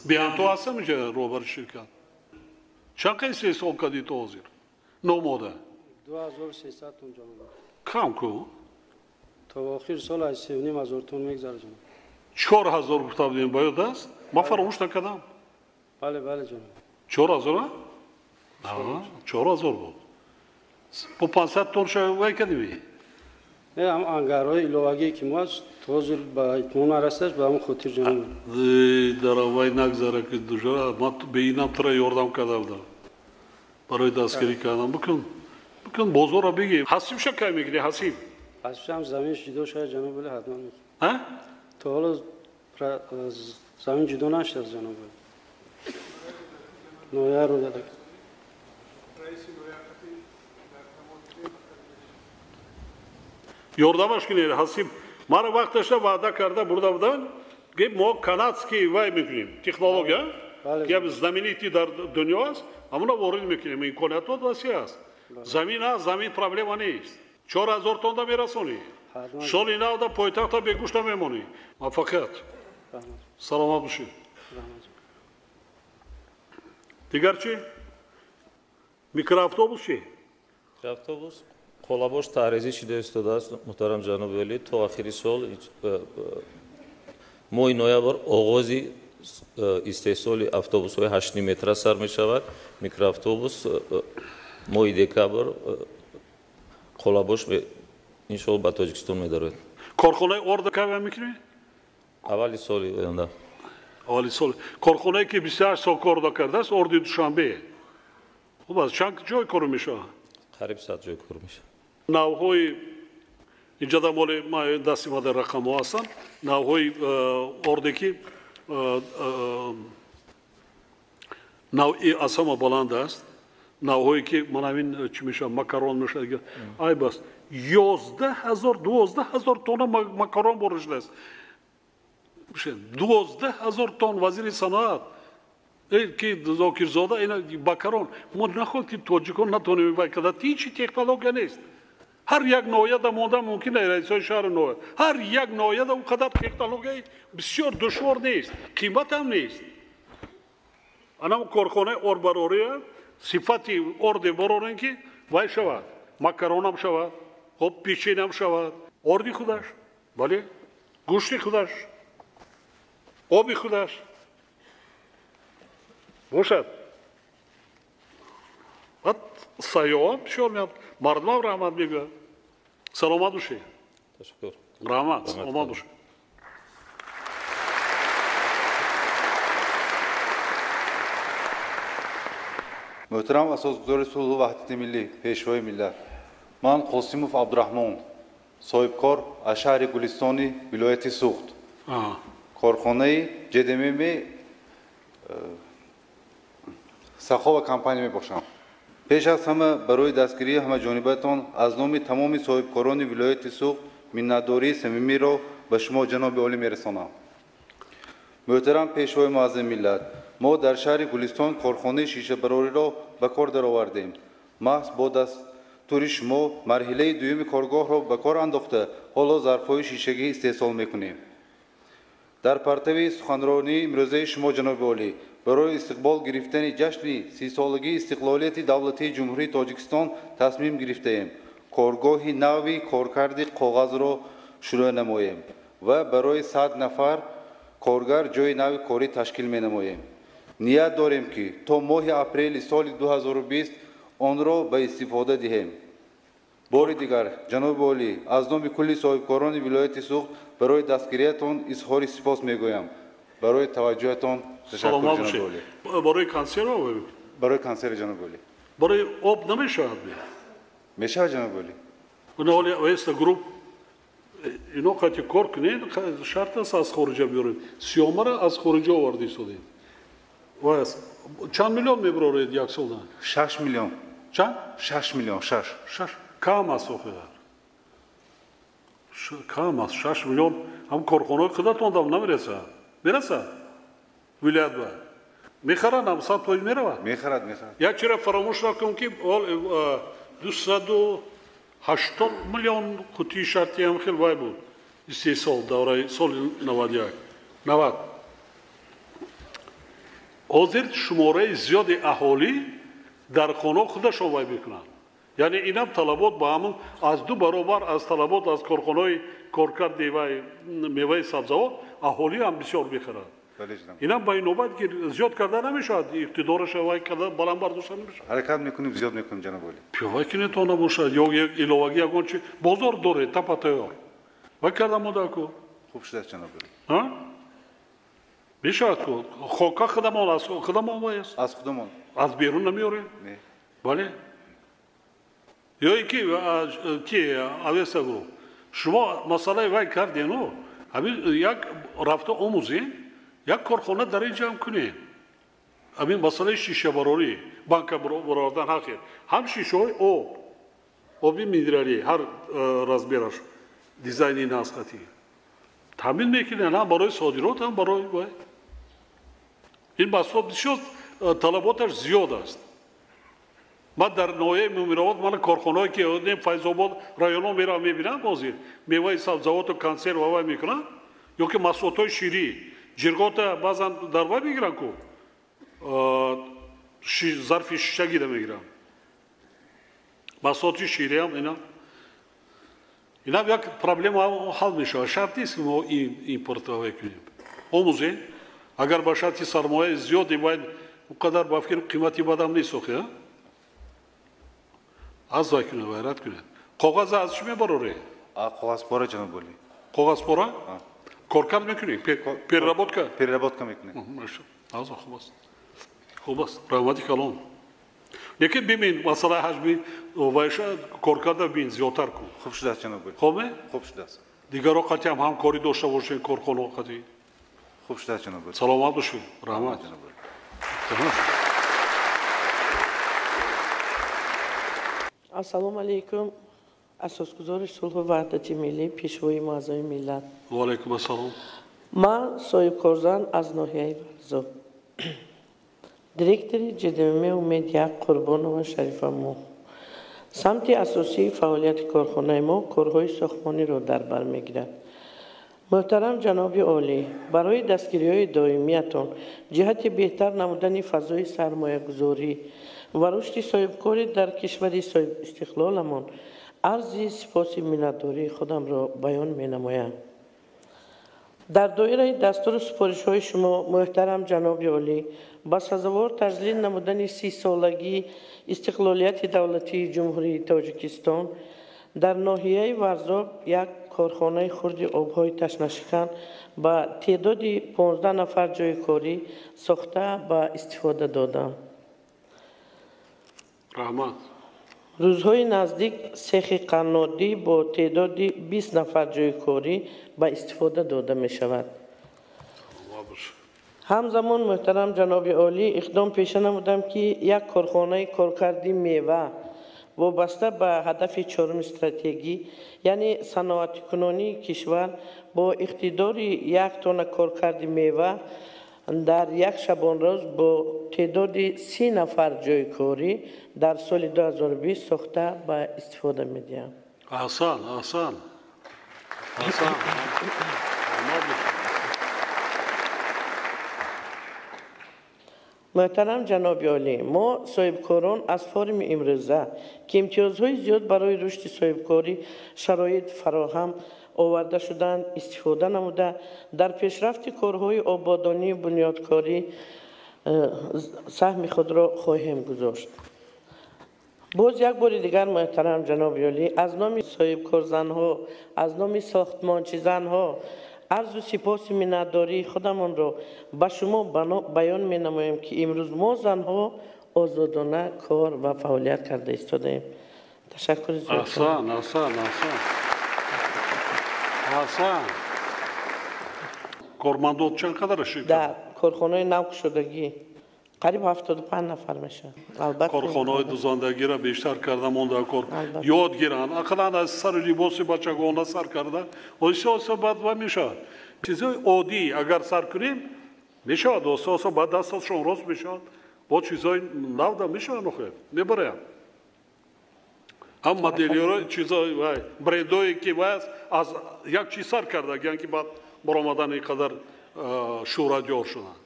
Беҳамто ҳастам инҷа роҳбари ширкат. Чанд қа истеҳсол кардӣ то ҳозир? Номода. 2300 тонн ҷаноб. Кам ку? То охири сол аз 3500 тонн мегзарад ҷаноб. 4000 гуфта будем, ба ёд аст? Ман фаромӯш накардам. Бале, бале ҷаноб. 4000? 4000 буд. Бо 500 тонн ша вай кардем? Не, ҳам ангарҳои иловагие ки мо аст, то ҳозир ба итмом нарасидааст, ба ҳамон хотир ҷаноб. Дар вай нагзара ки дужара, ман бе инам тура ёрдам карда будам. Барои дастгирӣ кардан. Бикун, бикун бозорро бигир. Ҳасиб ша кай мегирӣ, ҳасиб? Ҳасиб ҳам замин ҷудо шуда ҷаноб, вале ҳатман мегирем. Ҳа? То ҳоло замин ҷудо нашудааст ҷаноб. Ноҳия ро дада. Ёрдамаш кунед, ҳасиб. Мара вақташа ваъда карда бурда буданд, ки мо канадский вай мекунем, технология, ки знаменитый дар дунё аст, ҳамона ворид мекунем, имкониятот васеъ аст. Замин аст, замин проблема нест. 4000 тонна мерасонӣ. Соли навда пойтахта бегӯшта мемонӣ. Муваффақият. Саломат бошед. Дигар чӣ? Микроавтобус чӣ? Микроавтобус қолабош таҳризӣ шуда истодааст, муҳтарам ҷаноби олӣ. То охири сол, моҳи ноябр оғози истеҳсоли автобусҳои 8 метра сар мешавад. Микроавтобус моҳи декабр қолабош иншоалло ба Тоҷикистон медарояд. Корхонаи орда кай мекунӣ? Аввали соли оянда. Аввали сол. Корхонае ки 28 сол кор накардааст, орди Душанбе. Хуб аст, чанд ҷой кор мешавад? Қариб 100 ҷой кор мешавад. Навҳои инҷа моли дасти ма дар рақамҳо ҳастанд. Навҳои орде ки навъи аз ҳама баланд аст, навҳое ки ман ҳамин чӣ мешавад, макарон мешавад, айб аст. 11000, 12000 тонна макарон ворид шудааст. 12000 тонн. Вазири саноат ки Зокирзода ина макарон. Мо нахоҳад ки тоҷикон натонем вай карда, ҳеҷ технология нест. Ҳар як ноҳияда монда мумкин аст, раисои шаҳри ноҳия. Ҳар як ноҳияда он қадар технологияи бисёр душвор нест, қимат ҳам нест. Анам корхонаи ордбарория сифати орде барорем ки вай шавад, макаронам шавад, хоб печенам шавад, орди худаш, бале, гӯшти худаш, оби худаш бошад. Баъд сайёҳам бисёр меяд, мардумам раҳмат мегӯяд. Саломат бошед. Ташаккур. Раҳмат, саломат бошед. Муҳтарам асосгузори сулҳу ваҳдати миллӣ, пешвои миллат, ман Қосимов Абдураҳмон, соҳибкор аз шаҳри Гулистони вилояти Суғд, корхонаи ҷдмм Сахова компания мебошам. Пеш аз ҳама барои дастгирии ҳамаҷонибатон аз номи тамоми соҳибкорони вилояти Суғд миннатдории самимиро ба шумо ҷаноби олӣ мерасонам. Муҳтарам пешвои муаззами миллат, мо дар шаҳри Гулистон корхонаи шишабарориро ба кор даровардем. Маҳз бо дастури шумо марҳилаи дуюми коргоҳро ба кор андохта, ҳоло зарфҳои шишагӣ истеҳсол мекунем. Дар партави суханронии имрӯзаи шумо ҷаноби олӣ, барои истиқбол гирифтани ҷашни 30-солагии истиқлолияти давлатии Ҷумҳурии Тоҷикистон тасмим гирифтаем коргоҳи нави коркарди коғазро шурӯъ намоем ва барои 100 нафар коргар ҷойи нави корӣ ташкил менамоем. Ният дорем ки то моҳи апрели соли 2020 онро ба истифода диҳем. Бори дигар ҷаноби олӣ, аз номи кулли соҳибкорони вилояти Суғд барои дастгириятон изҳори сипос мегӯям. Барои таваҷҷӯҳатон ташаккур ҷаноби олӣ. Барои консерва? Барои консерва ҷаноби олӣ. Барои об намешавад? Мешавад ҷаноби олӣ. Оли Веста Груп ино қати кор кунед, шарт аст аз хориҷа биёред. Сиёмара аз хориҷа оварда истодед. Вай аст. Чанд миллион мебароред як солда? 6 миллион. Чанд? 6 миллион, 6. 6. Кам аст охир. Кам аст, 6 миллион. Ҳам корхонаҳои худатон дам намерасад. Мерасад? Вилоят ба. Мехаранд, ҳам 100% меравад? Мехарад, мехарад. Як чиро фаромӯш накун ки 280 миллион қутии шартӣ ҳам хел вай буд. Истеҳсол давраи соли 91. 90. Ҳозир шумораи зиёди аҳолӣ дар хона худашон вай мекунанд. Яъне инам талабот ба ҳамун аз 2 баробар аз талабот аз корхонаҳои коркарди вай меваи сабзавот аҳолӣ ҳам бисёр мехарад. Инам ба ин навбат ки зиёд карда намешавад, иқтидораша вай карда баланд бардошта намешавад. Ҳаракат мекунем, зиёд мекунем, ҷаноби олӣ. Пиёвай кине то набошад, ё иловагӣ ягон чи бозор доред, тапа тайёр. Вай карда монда ку. Хуб шудааст, ҷаноби олӣ. Ҳа? Мешавад ку. Хока худамон аз худамон вай аст. Аз худамон. Аз берун намеорем? Не. Бале. Ё ин ки Авеста Груп. Шумо масъалаи вай кардену, ҳамин як рафта омӯзем, як корхона дар ин ҷамъ кунем. Ҳамин масъалаи шишабарорӣ, банка баровардан ҳақе. Ҳам шишаҳои об, оби минералӣ, ҳар размераш, дизайни насхатӣ. Таъмин мекунем ҳам барои содирот, ҳам барои вай. Ин маҳсулот бисёр талаботаш зиёд аст. Ман дар ноҳияи Муминобод ман корхонаҳое ки Файзобод районҳо меравам мебинам, ҳозир меваи сабзавоту консерва вай мекунанд, ё ки маҳсулотҳои ширӣ, ҷиргота баъзан дар вай мегиранд ку, зарфи шишагида мегиранд. Маҳсулоти шириам инам як проблема ҳал мешавад. Шарт нест ки мо импорт вай кунем. Омӯзем, агар ба шарти сармояи зиёди вай он қадар ба фикр қимати бадам нест охи, аз вай кунед, вайрат кунед. Коғаз аз чӣ мебароред? Коғазпора, ҷаноби олӣ. Коғазпора? Коркард мекунед? Переработка? Переработка мекунем. Аза хуб аст. Хуб аст. Раҳмати калон. Лекин бибин масъалаи ҳаҷми вайша коркарда бибин зиёдтар кун. Хуб шудааст, ҷаноби олӣ. Хуб ме? Хуб шудааст. Дигарро қатъи ҳам ҳамкорӣ дошта бошед, корхонаҳо қатъи. Хуб шудааст, ҷаноби олӣ. Саломат бошед. Раҳмат. Ҷаноби олӣ. Ассалому алайкум, асосгузори сулҳу ваҳдати миллӣ, пешвои муаззами миллат. Ва алайкум ассалом. Ман соҳибкорзан аз ноҳияи Варзоб, директори ҷдм Умед як Қурбонова Шарифамо. Самти асосии фаъолияти корхонаи мо корҳои сохтмониро дар бар мегирад. Муҳтарам ҷаноби олӣ, барои дастгириҳои доимиятон ҷиҳати беҳтар намудани фазои сармоягузорӣ ва рушди соҳибкорӣ дар кишвари соҳибистиқлоламон арзи сипоси миннатдории худамро баён менамоям. Дар доираи дастуру супоришҳои шумо, муҳтарам ҷаноби олӣ, ба сазовор таҷлил намудани 30-солагии истиқлолияти давлатии Ҷумҳурии Тоҷикистон дар ноҳияи Варзоб як корхонаи хурди обҳои ташнашикан ба теъдоди 15 нафар ҷойи корӣ сохта ба истифода додам. Раҳмат. Рӯзҳои наздик сехи қаннодӣ бо теъдоди 20 нафар ҷойи корӣ ба истифода дода мешавад. Ҳамзамон, муҳтарам ҷаноби олӣ, иқдом пеша намудам, ки як корхонаи коркарди мева вобаста ба ҳадафи чоруми стратегӣ, яъне саноатикунонии кишвар бо иқтидори 1 тонна коркарди мева дар як шабонрӯз бо теъдоди 30 нафар ҷойи корӣ дар соли 2020 сохта ба истифода медиҳам. Аҳсан, аҳсан, аҳсан. Муҳтарам ҷаноби олӣ, мо соҳибкорон аз форуми имрӯза, ки имтиёзҳои зиёд барои рушди соҳибкорӣ шароит фароҳам оварда шудаанд, истифода намуда дар пешрафти корҳои ободонию бунёдкорӣ саҳми худро хоҳем гузошт. Боз як бори дигар, муҳтарам ҷаноби олӣ, аз номи соҳибкорзанҳо, аз номи сохтмончизанҳо арзу сипоси миннатдории худамонро ба шумо баён менамоем, ки имрӯз мо занҳо озодона кор ва фаъолият карда истодаем. Ташаккури зиёд. Аҳсан, аҳсан, аҳсан. Аҳсан. Кормандот чанд қадар шуд? Дар корхонаи навкушодагӣ қариб 75 нафар мешавад. Албатта, корхонаҳои дузандагиро бештар карда монда кор ёд гиранд, ақаллан аз сару либоси бачагона сар карда оҳиста оҳиста баъд вай мешавад. Чизҳои оддӣ агар сар кунем мешавад, оҳиста оҳиста баъд дасташон рост мешавад, бо чизҳои навда мешаванд, охир мебароям. Ҳам моделиёро чизҳои вай брендое ки вай аст аз як чиз сар кардагиян, ки баъд баромадан ин қадар шӯҳратёр шуданд.